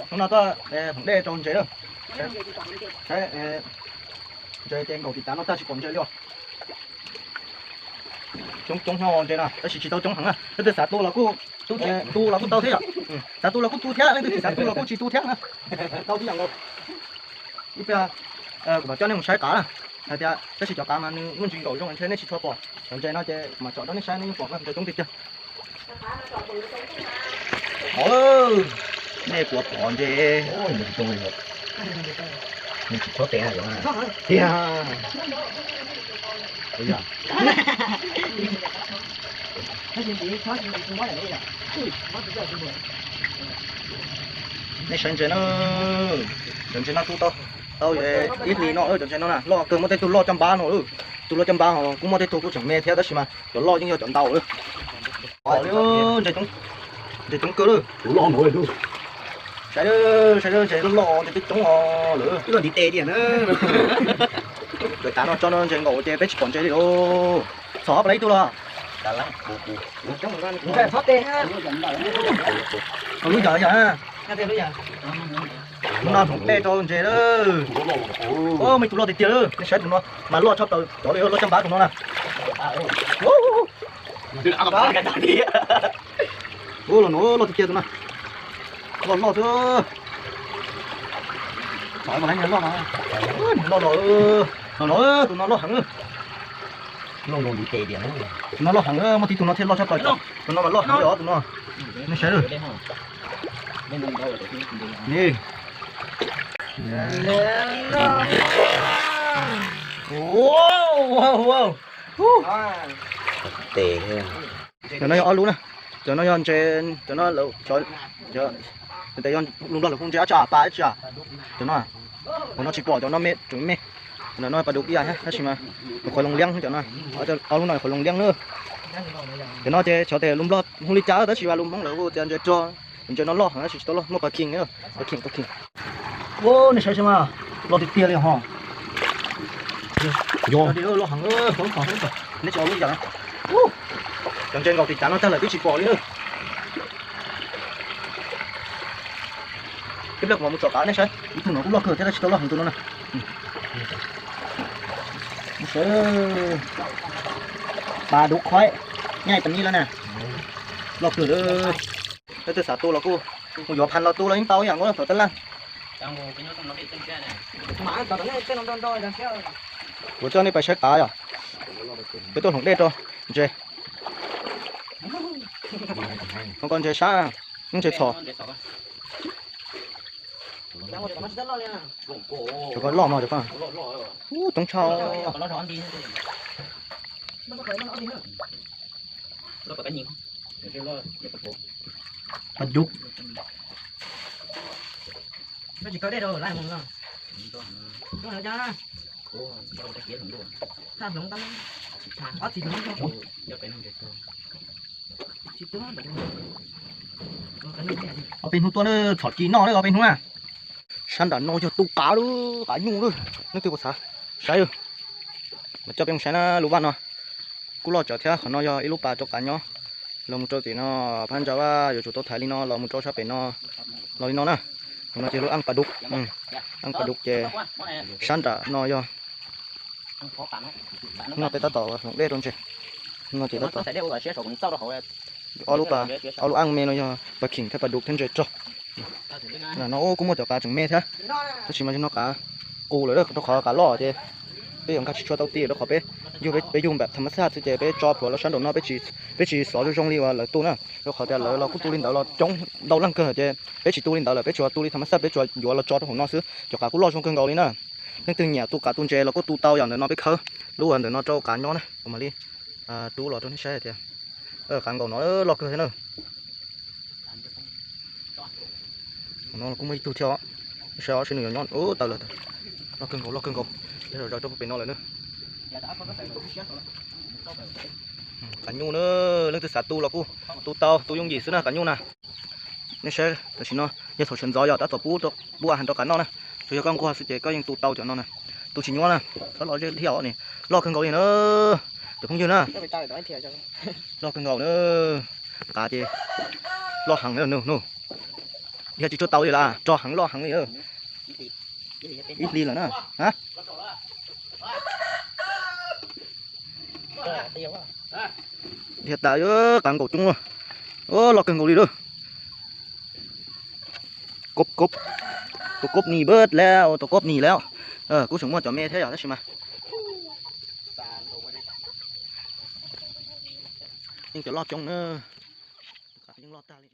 Hnub no tuaj hloov dej rau ntses lawm. Ntses ces nkaum tim tav no tag tsis pom ntses li os. Coob coob ntses no tab sis tsis tau coob heev na, leej twg xav tu los kuj tu los kuj tau thiab yom. Xav tu los kuj tu thiab, leej twg tsis xav tu los kuj tsis tu thiab na. Tau tib yam nkaus. Ib pliag kuv mam coj nej mus saib qav na, hais tias tab sis cov qav mas nws muaj ntsis nkaum zoo ntshe nej tsis tshua pom. Cov ntses no ces kuv mam tsom rau nej saib, nej yeej pom ntses coob tiag tiag. Pom, nej puas pom ntses? Nws tsis txhob tes tiag. Nej saib ntses na, cov ntses no tu tau, tau ib hlis no, cov ntses no na loj kawg, muaj tej tug loj caj npab no, tus loj caj npab ho kuj muaj tej tug kuj tseem me thiab tab sis mas cov loj yeej yog cov ntau. Pom li, ntses coob kawg lawm. Saib, saib ntses loj, ntses coob coob os lawm. Cov tav no tso no ntses nkaum ces peb tsis pom ntses li os. Txhom ob pas lab ib tug los. Lub yam yam, no hloov dej rau ntses lawm. Muaj ib tug loj tiag tiag lawm, nej saib tus no mas loj tshaj plaws cov li, loj caj npab tus no na. Ua los no loj tiag tiag tus no. Loj loj xwb. Loj no, no tus no loj heev. Tus no loj heev, muaj tib tug no thiaj loj tshaj plaws. Tus no mas loj heev li os tus no. Nej saib. Cov no yog ob lub na. Cov no yog ntses, cov no lawv, cov, cov, yog lus Nplog lawv hu ntses ab tsa pas ab tsa. Cov no, cov no tsis pom, cov no me, tseem me. Cov no pas dub ib yam thiab tab sis mas qhov loos liab cov no. Ob lub no qhov loos liab na. Cov no ces xyov tias lus Nplog hu li cas tab sis mas lus Hmoob lawv hu tias ntses rog. Ntses no loj heev tab sis tsis tau loj, muaj pas kheem, pas kheem, pas kheem. Ua nej saib saib mas, loj tiag tiag li ho. Yog loj heev, nej tsis ua lub yam. Cov ntses nkaum tim tav no tag lawm twb tsis pom li na. Ib pliag kuv mam mus tsom qav nej saib, ib tug no kuj loj kawg thiab tab sis tau loj heev tus no na. Pas dub khoib, nyaij tas nib lawm na. Loj kawg lawm. Leej twg xav tu los kuj mus yuav phan los tu los yeej tau ib yam nkaus thaum taj laj. Kuv coj nej pais saib qav yom. Peb tuaj hloov dej rau ntses. Hloov kom ntses sab, ntses txhom. Cov ko loj no cov ko. Ub, coob tshaj. Pas dub. Ob peb hnub tuaj na, txhom ci noj na ob peb hnub na. Sab nram no yog tu qav lawm, qav nyuj lawm, leej twg puas xav saib. Mas coj peb mus saib na, lub vaj no kuj loj tsawv thiab, qhov no yog ib lub pas rau qav nyob. Los mus rau tim no, phab ntsa vaj yuav tsum tau thaiv li no los mus rau sab pem no, los li no na. Qhov no ces lub aj pas dub, aj pas dub ces sab nram no yog. Hnub no peb tab tom hloov dej rau ntses. Hnub no ces tab tom ob lub, ob lub aj me no yog pas kheem thiab pas dub thiab ntses rog. No kuj muaj cov qav tseem me thiab, tab sis mas no qav qus lawm rau qhov qav loj ces peb yuav nkag tsis tshua tau ti rau qhov peb yug, peb yug npam tham mas xaj xwb ces peb tso plhuav los sab nraum no, peb tsis xov zoo zoo li uas lawv tu na. Rau qhov tias lawv los kuj tu li ntawd los coob ntau leej kawg ces peb tsis tu li ntawd lawm, peb tsuas tu li tham mas xaj, peb tsuas yuav los tso rau hauv no xwb. Cov qav kuj loj zoo kawg nkaus li na. Leej twg nyiam tu qav tu ntses los kuj tu tau, yog ntawm no peb khawb lub uas ntawm no rau qav nyob na, kuv mam li rub los rau nej saib hais tias qav nkaum no loj kawg thiab na. No kuj muaj ib tug thiab os, saib os, saib nws yuav nyob tawm lawm. Loj kawg nkaus, loj kawg nkaus, zaws rau pem no lawm na. Qav nyuj na, leej twg xav tu los kuj tu tau, tu yooj yim xwb na qav nyuj na. Nej saib tam sim no yog thaum sawv ntxov yog tab tom pub, pub a has rau qav noj na. Tsuas yog koj nquag xwb ces koj yeej tu tau cov no na. Tu tsis nyuaj na, txhob lo zeb thiab os ni. Loj kawg nkaus li na, cov phooj ywg na. Loj kawg nkaus na. Qav ces loj heev no no. Yog tsis tshua tau li las, rog heev loj heev li. Ib hlis lawm na. Dhia tas, qav nkaus coob. Loj kawg nkaus li lawm. Kub, kub, tus kub nis npawb lawm, tus kub nis lawm. Kuj tseem muaj cov me thiab yom, tab sis mas yeej cov loj coob na. Tus qav yeej loj tag li.